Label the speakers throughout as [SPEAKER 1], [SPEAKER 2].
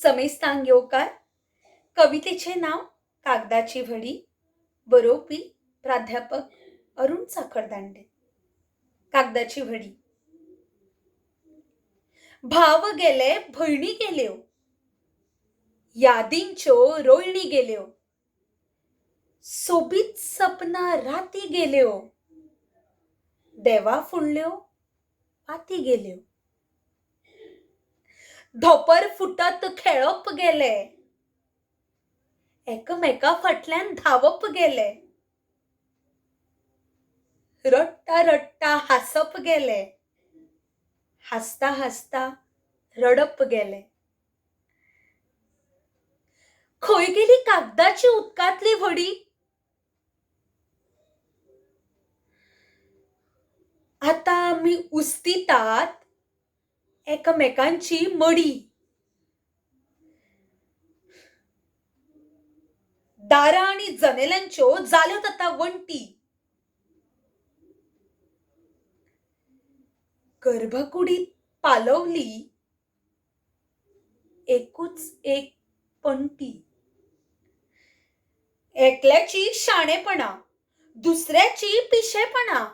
[SPEAKER 1] समेस्तांक येवकार. कवितेचें नांव कागदाची व्हडी. बरोवपी प्राध्यापक अरुण साखरदांडे. कागदाची व्हडी. भाव गेले, भयणी गेल्यो, यादींच्यो रोयणी गेल्यो, सोबीत सपनां राती गेल्यो, देवा फुडल्यो वाती गेल्यो, धोंपर फुटत खेळप गेलें, एकामेका फाटल्यान धांवप गेलें, रडटा रडटा हांसप गेलें, हांसता हांसता रडप गेलें. खंय गेली कागदाची उदकांतली व्हडी? आतां आमी उस्तितात एकामेकांची मडीं. दारां आनी जनेलांच्यो जाल्योत आतां वण्टी. गर्भकुडींत पालवली एकूच एक पणटी. एकल्याची शाणेपणां, दुसऱ्याची पिशेपणां,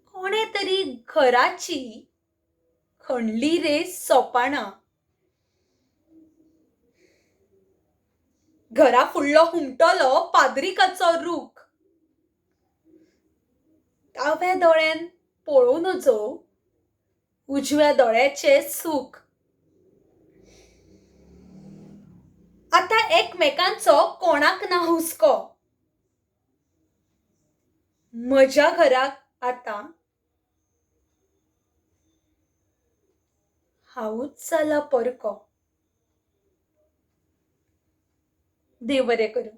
[SPEAKER 1] कोणें तरी घराची खणली रे सोपाणां. घरा फुडलो हुमटलो पाद्रिकाचो रूख. दाव्या दोळ्यान पळोवं नजो उजव्या दोळ्याचें सूख. आतां एकमेकांचो कोणाक ना हुस्को. म्हज्या घराक आतां हांवूच जाला परको. देव बरें करूं.